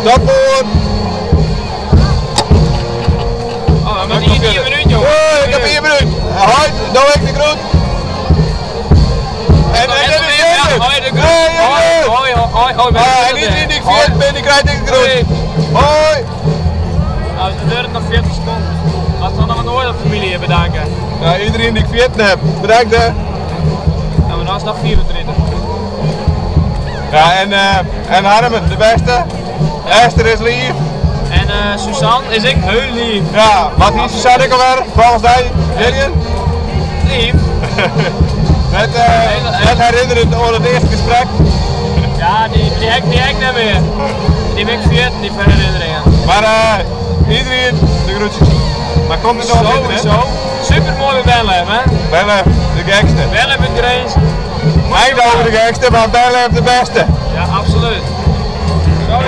Tot moarn! Oh, maar ien minuut, jongen. Oh, ik heb ien minuut. Hoi, doe ik de groet. En en en Ja, hoi, de groet. Hoi, hoi, hoi, hoi. Ah, en iedereen die ik vergeten ben, die krijgt de groet. Hoi. Nou, het duurt nog 40 seconden. Als dan nog een oor familie bedanken. Ja, iedereen die ik vergeten heb, bedankt hè. Nou, maar dan is het nog 34. Ja, en Harmen, de beste. Esther is lief. En Suzanne is ik heel lief. Ja, wat is Suzanne ook alweer? Volgens mij, Lilian? Lief. Net herinneren aan het eerste gesprek. Ja, die heb ik niet meer. Die ben ik vergeten, die herinneringen. Maar iedereen, de groetjes. Maar komt het nog Sowieso. Super mooi bij Bellem, hè? Bellem, de gekste. Bellem het grens. Eindhoven de gekste, maar Bellem de beste. Ja, absoluut. Ja.